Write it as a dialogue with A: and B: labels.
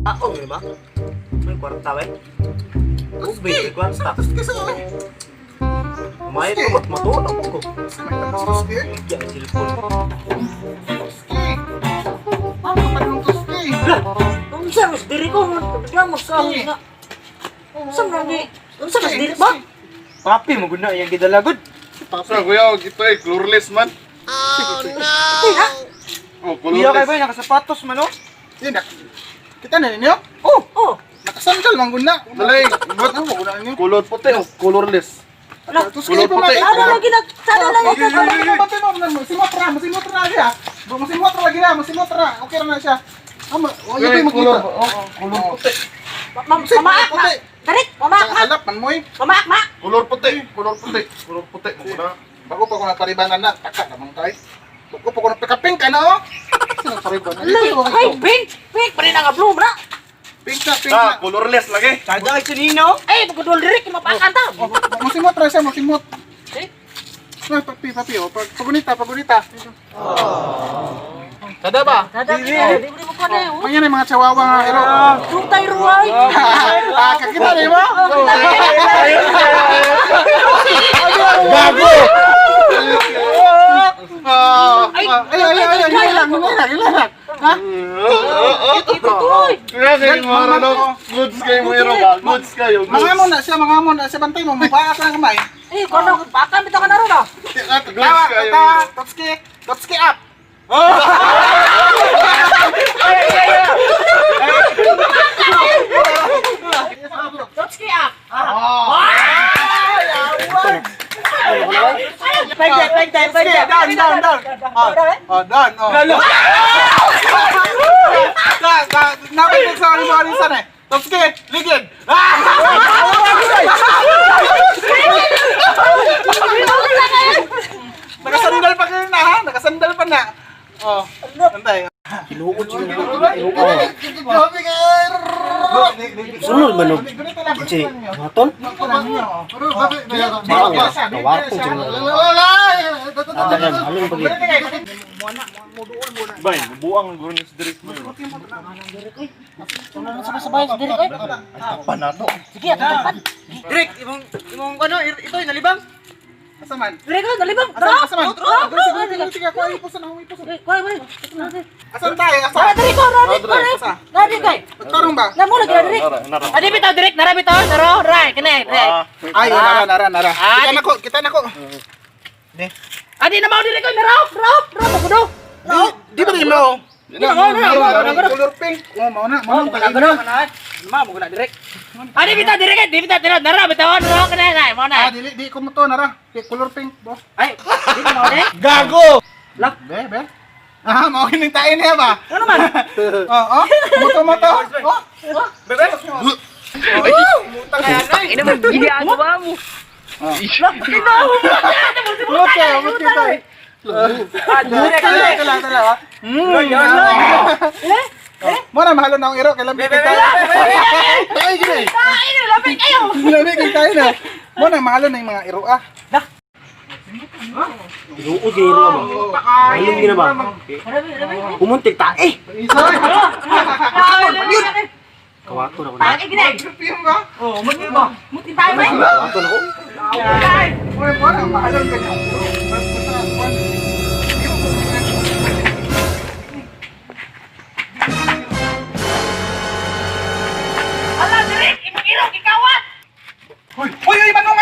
A: Ah, di ba? May kwarta ba? Ubi, may kwarta.
B: Kasi
A: May tumat matulog ko.
B: Tuski.
A: Ya, cellphone.
B: Tuski. Ano pa rin tuski?
C: Unsa mas diri ko bigla mo sa nga. Unsa man ni? Unsa mas diri ba?
D: Papi, maguna iyang gidalagod.
E: Sa kuya, ito eh, colorless man.
C: Uy, ha?
E: Oh,
D: Iya kay
E: colorless.
D: boy, nakasapatos man oh.
B: Yun na. Kita na ninyo?
C: Oh, oh.
B: Nakasandal man guna.
E: Dalay,
B: Ba't mo guna ninyo?
E: Color puti oh, colorless.
C: Ala,
B: Tuski pa
E: Puti.
C: Sana lagi nag sana lagi
B: Oy, oy, oy, oy, oy, Masimot ra, masimot ra siya. Masimot ra lagi na, masimot ra. Okay ra na siya. Ah, oh, yun
E: Eh,
B: yung
E: color,
B: makita.
E: oh, color puti.
C: Mamaak ma. Tarik, mamaak ma.
B: Alap man moy.
C: Mamaak ma.
E: Color puti, color puti, color puti. Maguna.
B: Bago pa ko naparibanan na, taka namang tay. Bago pa ko napikaping ka na oh. Sino paribanan?
C: Ay, pink, pink pa rin ang blue na.
B: Pink na, pink
E: Ah,
B: na.
E: colorless lagi.
D: Kada kay sinino.
C: Ay, pagudol diri kay mapakan ta.
B: Oh, masimot ra siya, masimot.
C: Eh?
B: Ay, papi, papi, oh. Pagunita, pagunita. Tada ba?
C: Tada, di mo ko na.
B: Manya na yung mga chihuahua nga, ero.
C: Tutay ruay.
B: Ah, kakita na mo?
E: Gago!
B: Ah, ay, ay, ay, ay, ay, lang, lang, lang. Ha?
C: Ito toy.
E: Kuya, kayo mga ano, goods kayo mo iro ba? Goods kayo, goods.
B: Mga mo na siya, mga mo na siya, bantay mo, mabaa ka ng kamay.
C: Eh, kono baka bitaw ka na ron ah.
B: Tawa, tawa, totski, totski up.
C: Totski up.
D: Pwede, pwede, pwede.
B: Down, down, down. Oh, oh, down, oh.
D: Lalo.
B: Da, da, napit sa mga mga risan eh. Totski, ligid. Ah! Nakasandal pa kayo na, ha? Nakasandal pa na. Oh, antay.
A: Tinuod siya.
B: Grabe kayo.
A: Sunod man og si Maton. Tawarko siya. Adagan, halong pagi.
E: Bay, buang guro ni si Derek mo.
C: Sabay-sabay sa diri oy.
E: Panato.
C: Sige, atapan.
D: Direk, imong imong ano, ito nalibang.
B: Asa man?
C: Diri ko nalibang.
B: Asa
C: Tara.
B: asa man?
C: Tara.
B: Sige, sige, ako ay ipusan, ako ipusan.
C: Eh, kuy, kuy.
B: Asan tayo? Asa?
C: Tara diri ko, rani, rani. Rani kay.
B: Tarong ba?
C: Na mo lagi diri. Adi bitaw direk, nara bitaw, naro, rai, kene, rai.
B: Ay, nara, nara, nara. Kita na ko, kita na ko.
C: Adi na mao diri ko, naro, naro, naro magudo.
B: Di, di ba di mo?
C: Di ba, mao na, mao na.
B: Color pink. Oh, mao na, mao na.
D: Ma, mo guna direk.
C: Adi bitaw direk, di bitaw naro, nara bitaw, naro kene, rai, mao
B: Ah,
C: na.
B: dili, di ko mo to, nara. Di, color pink, bo.
C: Ay, di na mao diri.
B: Gago! Be, be. Ah, mao kining tayo niya ba?
C: Ano man?
B: Oh, oh. Moto, moto. Oh.
D: Bebe.
B: Okay, okay tayo.
D: Direk,
B: Tala,
D: direk.
B: tala, tala. Eh? Mo na mahalo na akong iro, kailan
D: Bebe,
B: bigay tayo. Ay, gini.
C: Ay, lapit kayo.
B: Lamig tayo na. Mo na mahalo na yung mga iro ah.
A: Tinuod gyud ba? Halong gina ba? Pumuntik ta eh.
B: Isa.
A: Kawato na ko na.
C: Ay, gini.
B: Perfume ka?
D: Oh, mo ba?
C: Muti tayo, bay.
A: Kawato na ko.
B: Uy, mo na mahalo ka niya. Basta kwan. Iro ko
C: Ala, direk, imong irog ikawat.
B: Hoy, hoy, hoy, mano!